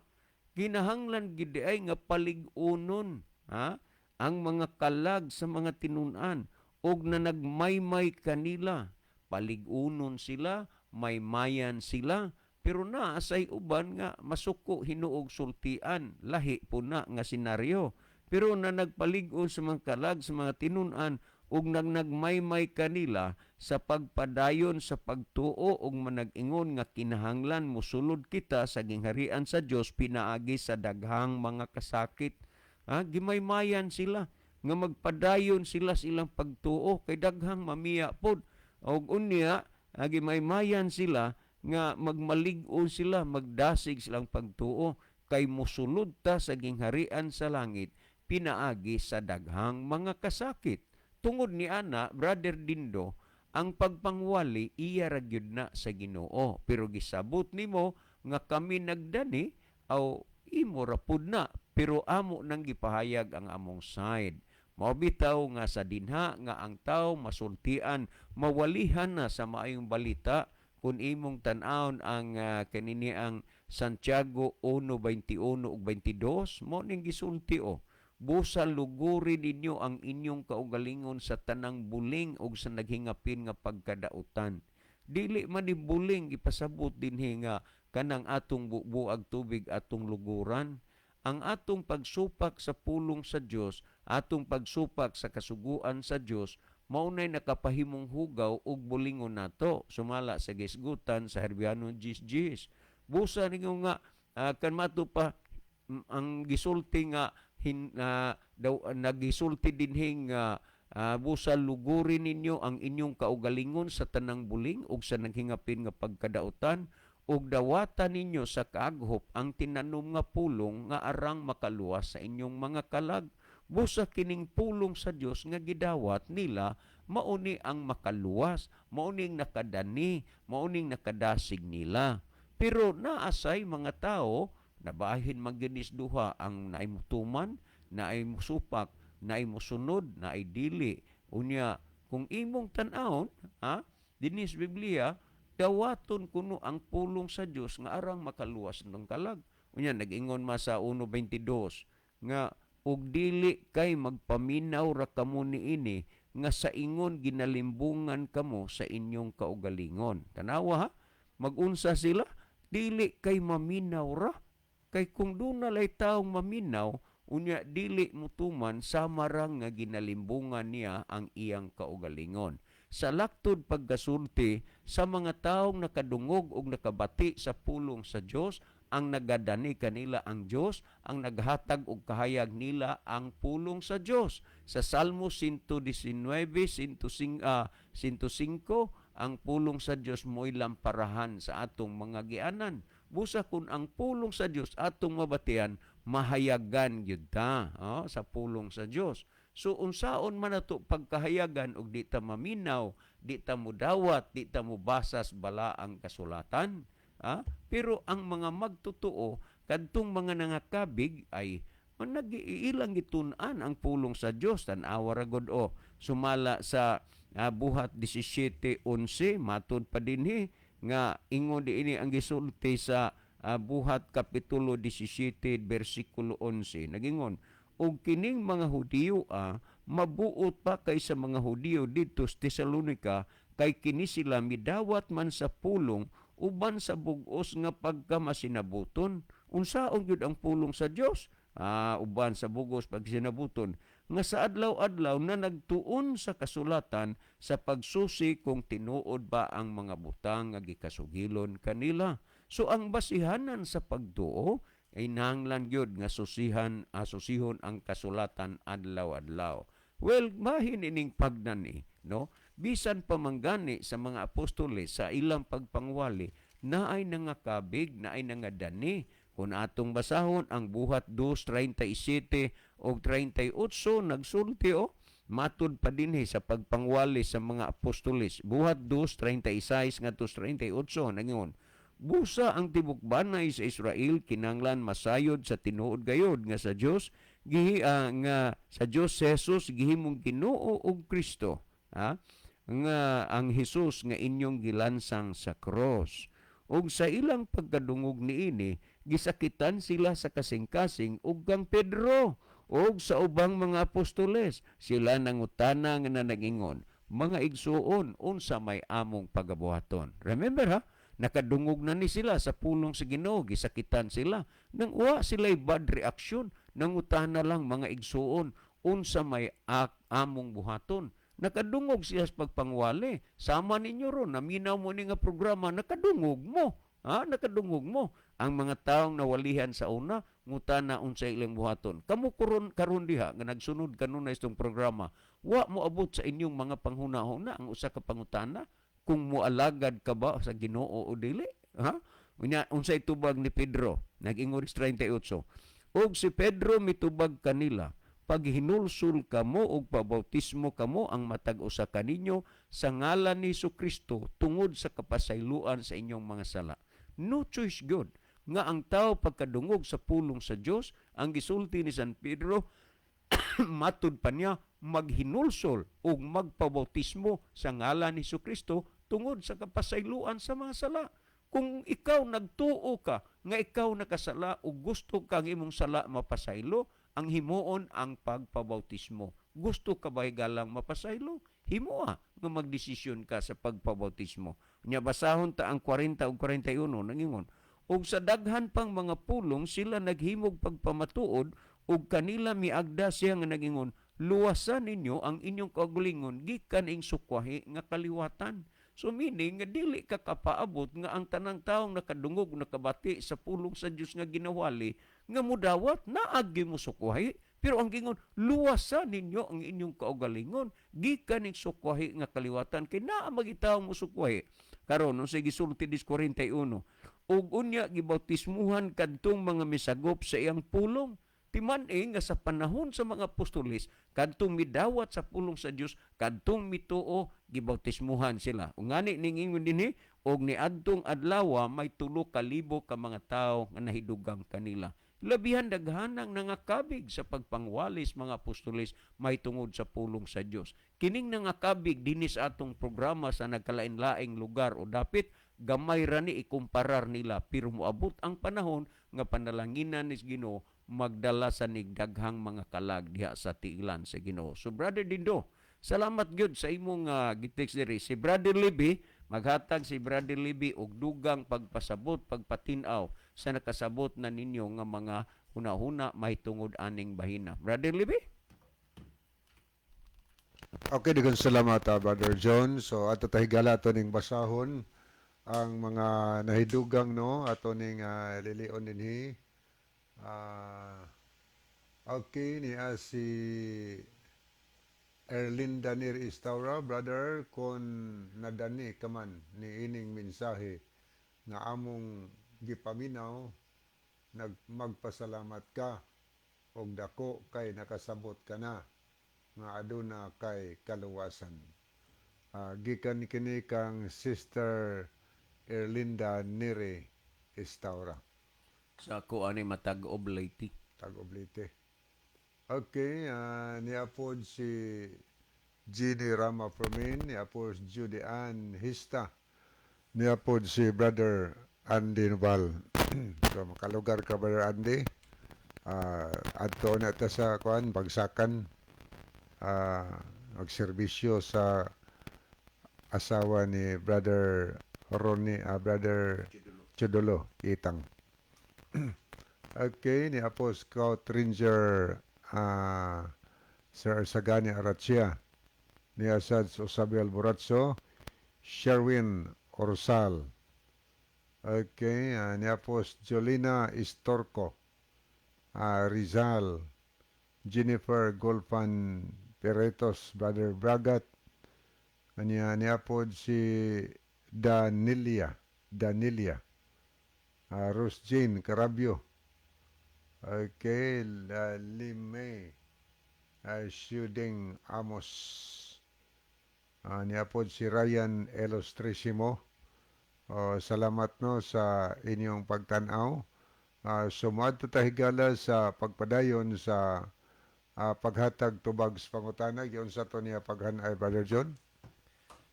kinahanglan gid ay nga palig-onon ha ang mga kalag sa mga tinun-an og na nagmaymay kanila. Palig-unon sila, maymayan sila, pero naa say uban nga masuko hinuog sultian, lahi po na nga senaryo. Pero na nagpalig-on sa mga kalag sa mga tinun-an ug nagnagmaymay kanila sa pagpadayon sa pagtuo ug manag-ingon nga kinahanglan mosulod kita sa gingharian sa Dios pinaagi sa daghang mga kasakit. Ha, gimaymayan sila nga magpadayon sila sa ilang pagtuo kay daghang mamiya pod. Og unya gimaymayan sila nga magmalig-on sila, magdasig silang pagtuo kay mosulod ta sa gingharian sa langit pinaagi sa daghang mga kasakit. Tungod ni ana, Brother Dindo, ang pagpangwali iya ra gyud na sa Ginoo. Pero gisabot nimo nga kami nagdani aw imo ra pud na, pero amo nang gipahayag ang among side. Mao bitaw nga sa dinha nga ang tao masultian, mawalihan na sa maayong balita, kung imong tan-awon ang kanini ang Santiago 1:21 ug 22, mo ning gisulti o: "Busa luguri ninyo ang inyong kaugalingon sa tanang buling ug sa naghingapin nga pagkadautan." Dili man ni buling ipasabot dinhi nga kanang atong bubuag tubig atong luguran. Ang atong pagsupak sa pulong sa Dios, atong pagsupak sa kasuguan sa Dios, mao nay nakapahimong hugaw ug bulingon nato sumala sa gisgutan sa Herbiano 10:10. Busa ninyo nga kan mato pa ang gisulti nga daw nagisulti dinhi nga busa luguri ninyo ang inyong kaugalingon sa tanang buling ug sa naghingapin nga pagkadautan ug dawatan ninyo sa kaaghop ang tinanom nga pulong nga arang makaluwas sa inyong mga kalag. Busa kining pulong sa Dios nga gidawat nila mauni ang makaluwas, mauning nakadani, mauning nakadasig nila. Pero naasay mga tao nabahin maginis duha ang naay mutuman, naay musupak, naay musunod, naay dili. Unya kung imong tan-awon ha dinhi sa Biblia, dawaton kuno ang pulong sa Dios nga arang makaluwas ng kalag. Unya nag-ingon ma sa 1:22 nga ug dili kay magpaminaw ra kamo niini nga sa ingon ginalimbungan kamo sa inyong kaugalingon. Tanawa ha, magunsa sila, dili kay maminaw ra. Kay kung duna lay taong maminaw, unya dili mutuman, sama ra nga ginalimbungan niya ang iyang kaugalingon. Sa laktod pagkasulti sa mga taong nakadungog og nakabati sa pulong sa Dios, ang nagadani kanila ang Dios, ang naghatag og kahayag nila ang pulong sa Dios. Sa Salmo 119, 105, 105, ang pulong sa Dios mo'y lamparahan sa atong mga gianan. Busa kung ang pulong sa Dios atong mabatian, mahayagan gyud ta, oh, sa pulong sa Dios. So unsaon man ato pagkahayagan og di ta maminaw, di ta mudawat, di ta mubasas balaang kasulatan? Ah? Pero ang mga magtotoo kadtong mga nangakabig ay nag-iilang gitun-an ang pulong sa Dios. Tan-awa ra gud o sumala sa Buhat 17:11, matud pa dinhi nga ingon diini ang gisulti sa Buhat kapitulo 17 bersikulo 11. Nagingon, "Og kining mga Hudiyo mabuot pa kaysa mga Hudiyo didto sa Tesalonica, kay kini sila midawat man sa pulong uban sa bug-os nga pagkamasinabuton. Unsaon gyud ang pulong sa Dios? Uban sa bugos pagsinabuton nga sa adlaw-adlaw na nagtuon sa kasulatan sa pagsusi kung tinuod ba ang mga butang nga gikasugilon kanila. So ang basihanan sa pagtuo ay nanglan gyud nga susihan susihon ang kasulatan adlaw-adlaw. Well, mahin ining pagnani, no? Bisan pa manggani sa mga apostoles sa ilang pagpangwali, naay nangakabig, naay nangadani. Kung atong basahon ang Buhat 2:37 og 38, nagsulti oh, matud pa dinhi sa pagpangwali sa mga apostoles. Buhat 2:36 ngadto 38, nangingon, "Busa ang tibukbanay sa Israel kinanglan masayod sa tinuod gayod nga sa Dios gihi nga sa Dios Jesus gihimong Ginoo ug Kristo, ha, nga ang Hesus nga inyong gilansang sa cross." Ug sa ilang pagkadungog niini, gisakitan sila sa kasing-kasing ug kang Pedro ug sa ubang mga apostoles sila nangutana nga nanagingon, "Mga igsuon, unsa may among pagabuhaton?" Remember ha, nakadungog na ni sila sa pulong sa Ginoo, gisakitan sila. Nang wa sila'y bad reaction, nangutana lang, "Mga igsuon, unsa may among buhaton?" Nakadungog siya sa pagpangwali. Sama ninyo ron, naminaw mo ni nga programa, nakadungog mo. Ha? Nakadungog mo. Ang mga taong nawalihan sa una, ngutana unsa ilang buhaton. Kamo karon karon diha nga nagsunod kanunay itong programa, wa mo abot sa inyong mga panghunahuna ang usa ka pangutana kung moalagad ka ba sa Ginoo o dili? Ha? Unya, unsay tubag ni Pedro? Nag-ingon 38. "Ug si Pedro mitubag kanila, 'Paghinulsol kamo ug pabautismo kamo ang matag usa kaninyo sa ngalan ni Kristo tungod sa kapasayloan sa inyong mga sala.'" No choice gyud nga ang tao pagkadungog sa pulong sa Dios, ang gisulti ni San Pedro, matud pa niya maghinulsol ug magpabautismo sa ngalan ni Kristo tungod sa kapasayloan sa mga sala. Kung ikaw nagtuo ka nga ikaw nakasala ug gusto kang imong sala mapasaylo, ang himuon ang pagpabautismo. Gusto ka ba higalang mapasaylo? Himoa nga magdesisyon ka sa pagpabautismo. Nya basahon ta ang 40 ug 41, nangingon, "Ug sa daghan pang mga pulong sila naghimog pagpamatuod ug kanila miagda siya nga nagingon, 'Luwasan ninyo ang inyong kaugalingon gikan ing sukwahi nga kaliwatan.'" So meaning nga dili ka kapaabot nga ang tanang taong nakadungog, nakabati sa pulong sa Dios nga ginawali nga mudawat, naagi mo sukwahi. Pero ang gingon, "Luwasan ninyo ang inyong kaugalingon gikan ing sukwahi nga kaliwatan," kay naa magitaw mo sukwahi. Karon, unsay gisulti dis 41? "Ug unya gibautismuhan kadtong mga misagop sa iyang pulong." Timan-i nga sa panahon sa mga apostoles, kadtong midawat sa pulong sa Dios, kadtong mituo, gibautismuhan sila. Ug ngani ning ingon dinhi, "Og niadtong adlawa may 3,000 ka mga tawo nga nahidugang kanila." Labihan daghanang nangakabig sa pagpangwalis mga apostoles may tungod sa pulong sa Dios. Kining nangakabig dinhi sa atong programa sa nagkalain-laing lugar o dapit, gamay ra ni ikumparar nila, pero moabot ang panahon nga panalanginan ni Ginoo magdala sa nigdaghang mga kalag diha sa tiilan sa Ginoo. So Brother Dindo, salamat gyud sa imong gitext diri. Si Brother Libby, maghatag si Brother Libby og dugang pagpasabot, pagpatin-aw sa nakasabot na ninyo nga mga hunahuna mahitungod aning bahina. Brother Libby? Okay, daghang salamat, Brother John. So ato ta higala ato ning basahon ang mga nahidugang, no, ato ning lilion dinhi. Okay, niya si Erlinda Nir Istaura, "Brother, kon nadani ka man ni ining mensahe nga among gipaminaw, nagmagpasalamat ka og dako kay nakasabot ka na nga aduna kay kaluwasan." Gikan kini kang Sister Erlinda Nere Estaura. Sa ako ani matag Leyte. Tag-ob Leyte. Okay, niya pod si Jeannie Rama Fermin, niya pod si Judy Ann Hista, niya pod si Brother Andy Noval. So makalugar ka, Brother Andy. Adto na ta sa kuan bagsakan, magserbisyo sa asawa ni Brother Ronnie, Brother Chudolo Itang. Okay, ni Apo Scout Ranger Sir Sagani Arachia, ni Asad Osabi Alborazzo, Sherwin Orsal. Okay, ni Apos Jolina Istorco, Rizal, Jennifer Golfan Peretos, Brother Bragat, anya niya pod si Danilia, Danilia, Rose Jane Carabio, okay, Lime, Shuding Amos, niya pod si Ryan Elostrisimo. Oh, salamat no sa inyong pagtan-aw. So moadto ta, higala, sa pagpadayon sa paghatag tubag sa pangutana. Giunsa to niya paghanay, Brother John?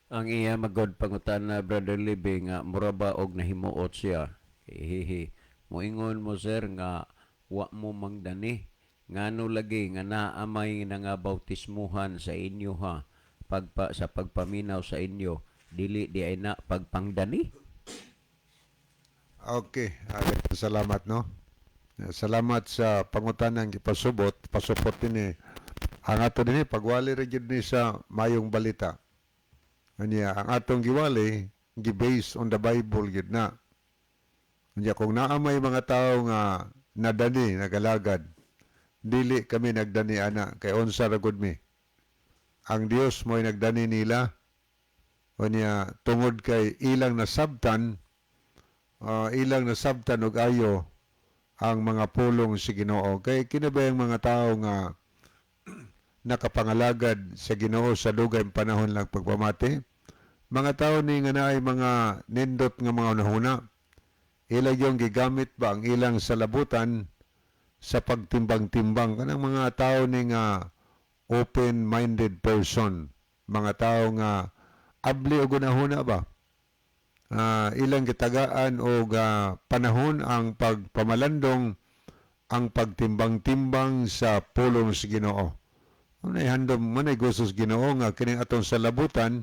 Ang iya magod pangutana, Brother Libby, nga mura ba og nahimuot siya. Hihihi. Moingon mo, sir, nga wa mo mangdani. Ngano lagi nga naa may nga bautismuhan sa inyo ha pagpa sa pagpaminaw sa inyo, dili di ay na pagpangdani? Okay, salamat no. Salamat sa pangutanang gipasubot, pasupot dinhi. Ang ato dinhi pagwali ra gyud ni sa mayong balita. Anya ang atong giwali gi based on the Bible gyud na. Anya kung naa may mga tawo nga nadani nagalagad, dili kami nagdani ana kay unsa ra gud mi. Ang Dios mo'y nagdani nila. Unya tungod kay ilang nasabtan og ayo ang mga pulong sa Ginoo. Kay kini ba yung mga tao nga nakapangalagad sa Ginoo sa dugay panahon lang pagpamati? Mga tao ni nga naay mga nindot nga mga hunahuna. Ila yung gigamit ba ang ilang salabutan sa pagtimbang-timbang kanang mga tao ni nga open-minded person, mga tao nga abli og hunahuna ba, ilang gitagaan og panahon ang pagpamalandong, ang pagtimbang-timbang sa pulong sa Ginoo. Manay handom, manay gusto sa Ginoo nga kining atong salabutan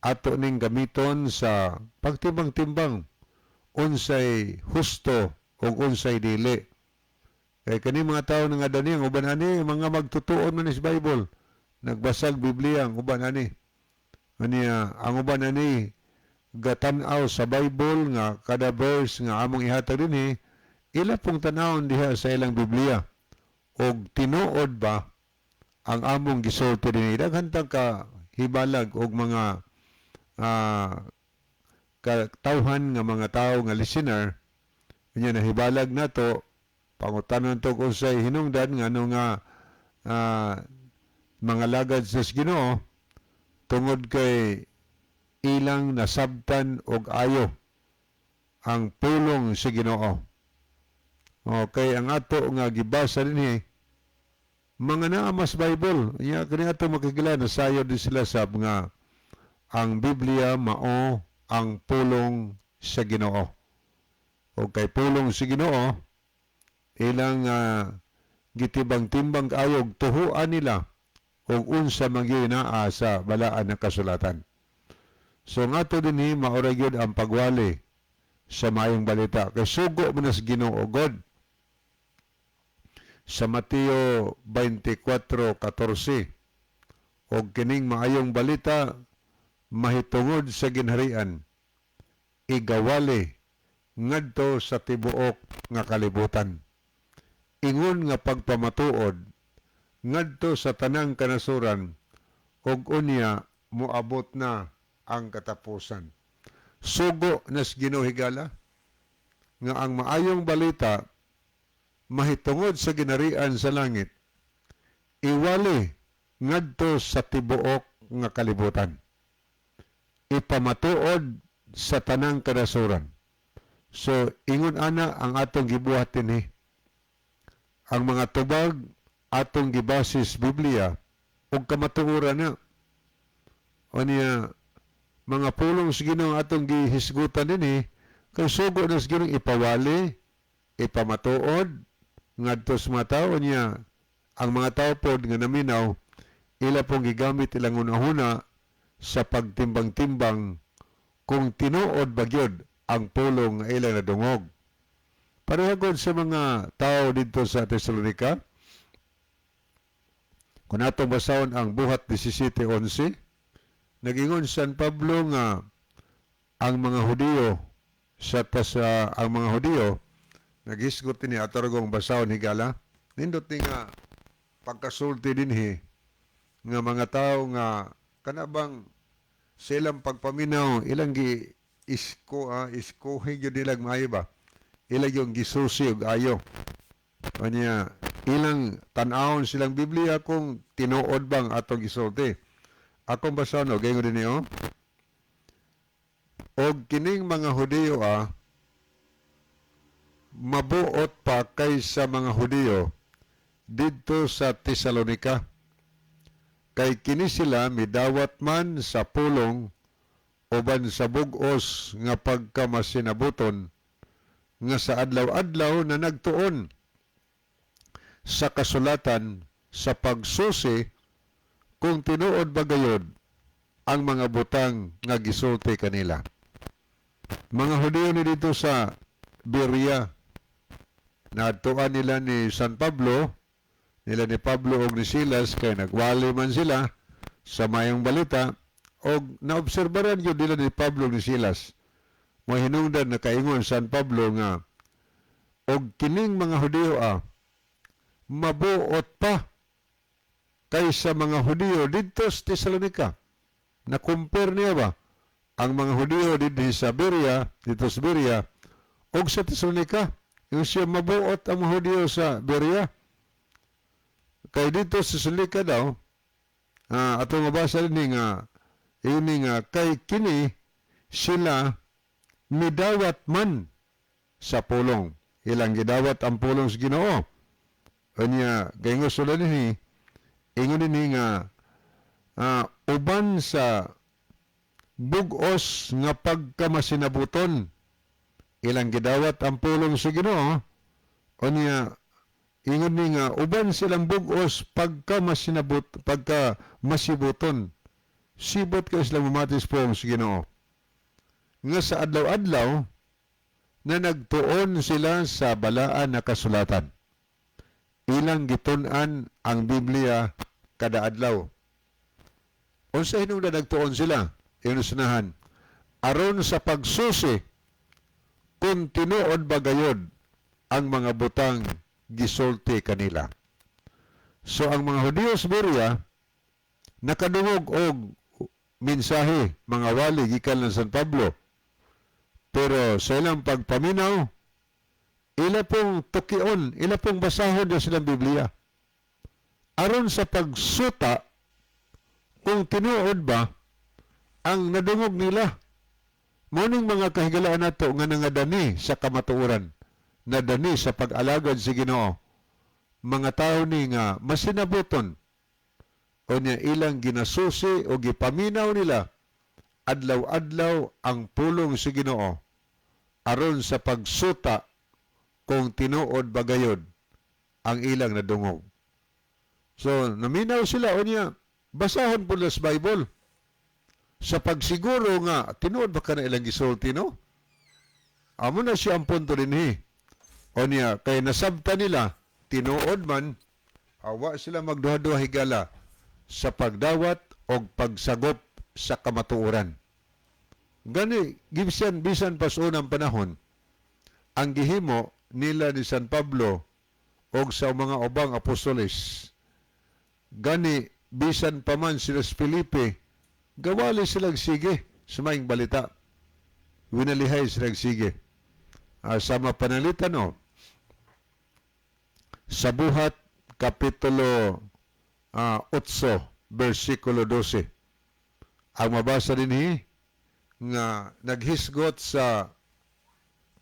ato ning gamiton sa pagtimbang-timbang unsay husto ug unsay dili. Kay kani mga tawo nga dani, ang uban ani mga magtutuon man is Bible. Nagbasag Biblia ang uban ani. Aniya ang uban ani gatan-aw sa Bible nga kada verse nga among ihatag dinhi, ila pong tanawon diha sa ilang Biblia og tinuod ba ang among gisulti dinhi. Daghan tag ka hibalag og mga katawhan nga mga tawo nga listener nya nahibalag nato, pangutanon to kung unsay hinungdan ngano nga mga lagad sa Ginoo, tungod kay ilang nasabtan og ayo ang pulong sa Ginoo. Okay, ang ato nga gibasa dinhi mga naa mas Bible. Nya kani ato makigila nasayod din sila sa nga ang Biblia mao ang pulong sa Ginoo. O kay pulong sa Ginoo, ilang gitibang-timbang ayog tuhuan nila og unsa man gyud naa sa balaan nga kasulatan. So nga to dinhi mao ra gyud ang pagwali sa maayong balita. Kay sugo man sa Ginoo God. Sa Mateo 24:14, og kining maayong balita mahitungod sa ginharian igawali ngadto sa tibuok nga kalibutan ingon nga pagpamatuod ngadto sa tanang kanasuran, ug unya moabot na ang katapusan. Sugo nas Ginoo, higala, nga ang maayong balita mahitungod sa ginharian sa langit iwali ngadto sa tibuok nga kalibutan, ipamatuod sa tanang kanasuran. So ingon ana ang atong gibuhat dinhi. Ang mga tubag atong gibasis Biblia ug kamatuoran na. Unya mga pulong sa Ginoo atong gihisgutan dinhi kay sugo na sa Ginoo ipawali, ipamatuod ngadto sa mga tawo niya. Ang mga tao pod nga naminaw, ila pong gigamit ilang hunahuna sa pagtimbang-timbang. kung tinuod ba gyud ang pulong nga ilang nadungog. Pareha gud sa mga tao didto sa Tesalonica. Kung atong basahon ang Buhat 17:11, nagingon San Pablo nga ang mga Hudiyo sa tasa, ang mga Hudiyo naghisgot ni atorgong basahon, higala. Nindot ni nga pagkasulti dinhi nga mga tao nga kanabang silang pagpaminaw ilang gi isko iskohi gyud nilang maayo ba, ilang yung gisusi og ayo. Kanya ilang tan-awon silang Biblia kung tinuod bang atong gisulti. Akong basahon og ingon dinhi, oh. "Og kining mga Hudiyo mabuot pa kaysa mga Hudiyo didto sa Tesalonika. Kay kini sila midawat man sa pulong uban sa bug-os nga pagkamasinabuton nga sa adlaw-adlaw na nagtuon sa kasulatan sa pagsusi kung tinuod ba gayod ang mga butang nga gisulti kanila." Mga Hudiyo ni didto sa Berea, naadtuan nila ni San Pablo, nila ni Pablo og ni Silas, kay nagwali man sila sa mayong balita og naobserbaran gyud nila ni Pablo ug ni Silas. Mo hinungdan nakaingon San Pablo nga og kining mga Hudiyo mabuot pa kaysa mga Hudiyo didto sa Tesalonika. Na-compare niya ba ang mga Hudiyo didto sa Berea, didto sa Berea og sa Tesalonika. Yung siya, mabuot ang mga Hudiyo sa Berea. Kay didto sa Tesalonika daw, atong mabasa ni nga ini nga kay kini sila midawat man sa pulong. Ilang gidawat ang pulong sa Ginoo. Unya kay sula dinhi, ingon dinhi nga uban sa bug-os nga pagkamasinabuton, ilang gidawat ang pulong sa Ginoo. Unya ingon ni nga uban silang bug-os pagka masinabot, pagka masibuton, sibot kay sila mamati sa pulong sa Ginoo nga sa adlaw-adlaw na nagtuon sila sa balaan na kasulatan. Ilang gitun-an ang Biblia kada adlaw. Unsa hinungdan nagtuon sila? Inusnahan aron sa pagsusi kung tinuod ba gayod ang mga butang gisulti kanila. So ang mga Hudiyo sa Berea nakadungog og mensahe, mga wali gikan ng San Pablo. Pero sa ilang pagpaminaw, ila pong tukion, ila pong basahon na silang Biblia aron sa pagsuta kung tinuod ba ang nadungog nila. Muning mga kahigalaan nato nga nangadani sa kamatuoran, nadani sa pag-alagad sa Ginoo. Mga tao ni nga masinabuton o niya ilang ginasusi o gipaminaw nila adlaw-adlaw ang pulong sa Ginoo aron sa pagsuta kung tinuod ba gayod ang ilang nadungog. So, naminaw sila o niya, basahon po nila sa Bible sa pagsiguro nga, tinuod ba ka na ilang gisulti, no? Amo na siya ang punto dinhi. O niya, kay nasabta nila, tinuod man, awa sila magduha-duha, higala, sa pagdawat o pagsagop sa kamatuoran. Gani, bisan, bisan pa sa unang panahon, ang gihimo nila ni San Pablo og sa mga ubang apostoles. Gani, bisan pa man sila sa Felipe, gawali silang sige sa maayong balita. Winalihay silang sige. Sa mapanalitan, no, sa Buhat, Kapitulo 8, versikulo 12. Ang mabasa dinhi nga naghisgot sa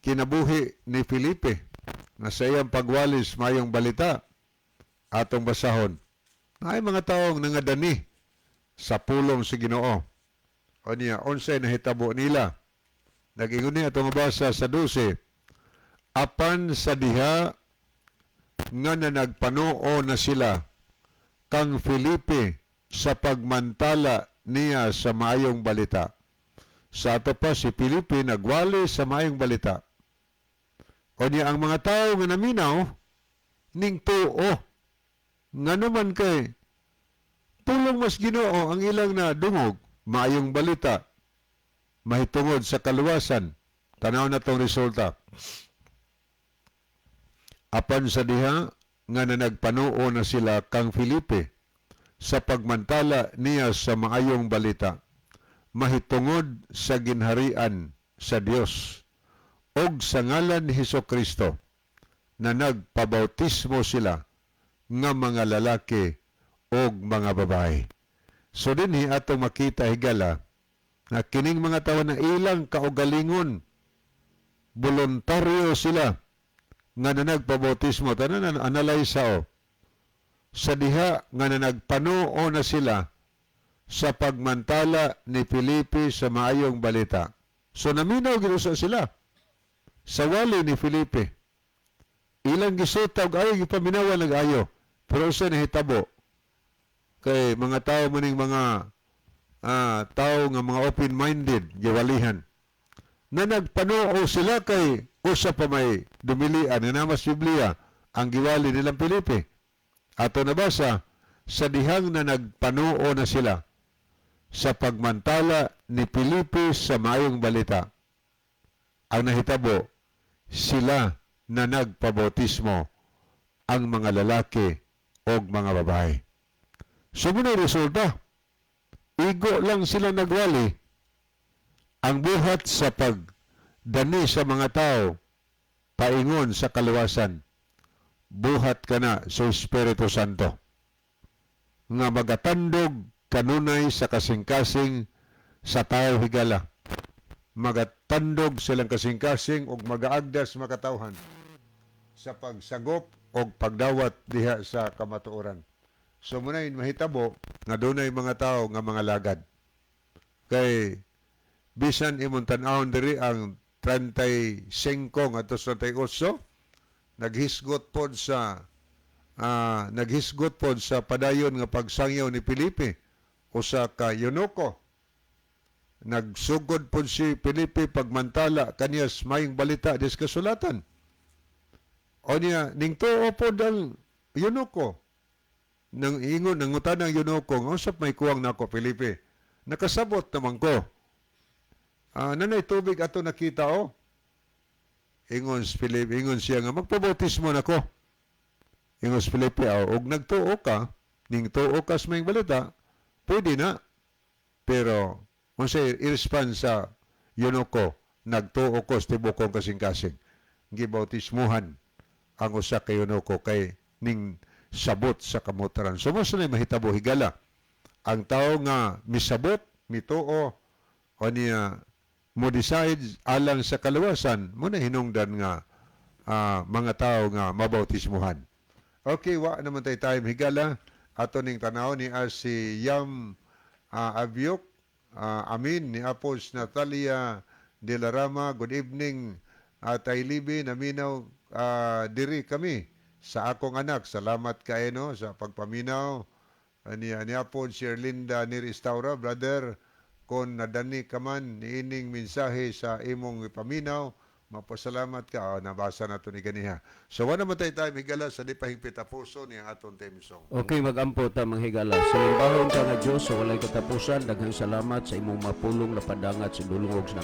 kinabuhi ni Felipe nga sa iyang pagwalis mayong balita, atong basahon. Ay mga taong nangadani sa pulong sa Ginoo. O niya, unsay nahitabo nila? Nag-ingon niya, atong mabasa sa 12. "Apan sa diha nga na nagpanuo na sila kang Felipe sa pagmantala niya sa maayong balita." Sa ato pa si Felipe nagwali sa maayong balita. O niya ang mga tao nga naminaw ning tuo. Ngano man kay pulong mas Ginoo ang ilang na dungog, maayong balita mahitungod sa kaluwasan. Tanaw na tong resulta. Apan sa diha nga nanagpanuo na sila kang Felipe sa pagmantala niya sa maayong balita mahitungod sa ginharian sa Dios og sa ngalan ni Hesus Kristo, na nagpabautismo sila nga mga lalaki og mga babae. So dinhi atong makita, higala, nga kining mga tawo na ilang kaugalingon, voluntaryo sila nga nanagpabautismo. Tanan analyze o sa diha nga nanagpanuo na sila sa pagmantala ni Felipe sa maayong balita. So naminaw gyud usa sila sa wali ni Felipe. Ilang gisuta og ayo, gipaminawan nag-ayo. Pero usa nahitabo kay mga tao maning mga tao nga mga open-minded, giwalihan. Na nagpanuo sila kay usa pa may dumilian nga namas Biblia ang giwali nilang Felipe. Ato nabasa sa dihang na nagpanuo na sila sa pagmantala ni Felipe sa maayong balita. Ang nahitabo, sila na nagpabautismo ang mga lalaki o mga babae. So muna resulta, igo lang sila nagwali ang buhat sa pagdani sa mga tao paingon sa kaluwasan. Buhat kana sa Espiritu Santo nga magatandog kanunay sa kasing-kasing sa tao, higala. Magatandog silang kasing-kasing ug magaagdas makatawhan sa pagsagop og pagdawat diha sa kamatuoran. So muna'y mahitabo nga dunay mga tao nga mga lagad. Kay bisan imong tan-awon diri ang 35 ngadto sa 38, naghisgot pod sa padayon nga pagsangyaw ni Felipe usa ka eunuko. Nagsugod pod si Felipe pagmantala kaniya sa maayong balita des kasulatan. O niya ning tuo pod ang eunuko. Nang ingon, nangutan ang eunuko nga, "Usap may kuwang nako, Felipe? Nakasabot naman ko. Nanay tubig ato nakita o." Ingon si Felipe, ingon siya nga magpabautismo nako. Ingon si Felipe, "Aw, og nagtuo ka, ning tuo ka sa maayong balita, pwede na." Pero unsay i-response sa eunuko? "Nagtuo ko sa tibuok kong kasing-kasing." Gibautismuhan ang usa ka eunuko kay ning sabot sa kamatuoran. So mao na mahitabo, higala. Ang tao nga misabot, mituo, o niya mo decide alang sa kaluwasan, mo na hinungdan nga mga tao nga mabautismuhan. Okay, wa naman tay time, higala. Ato ning tanaw ni as si Yam Abyok, Amin ni Apos Natalia de la Rama. Good evening, Taylibi, naminaw diri kami sa akong anak. Salamat kay no sa pagpaminaw. Ani Apod si Erlinda Niristaura, brother, kon nadani ka man niining mensahe sa imong ipaminaw, mapasalamat ka. Oh, nabasa na to ni ganiha. So wala man tayo time, higala, sa di pa hingpit tapuso ni ang atong theme song. Okay, magampo ta, mga higala. Sinumbahon ka nga Diyos sa walay katapusan, daghang salamat sa imong mapulong na padangat sa dulongog sa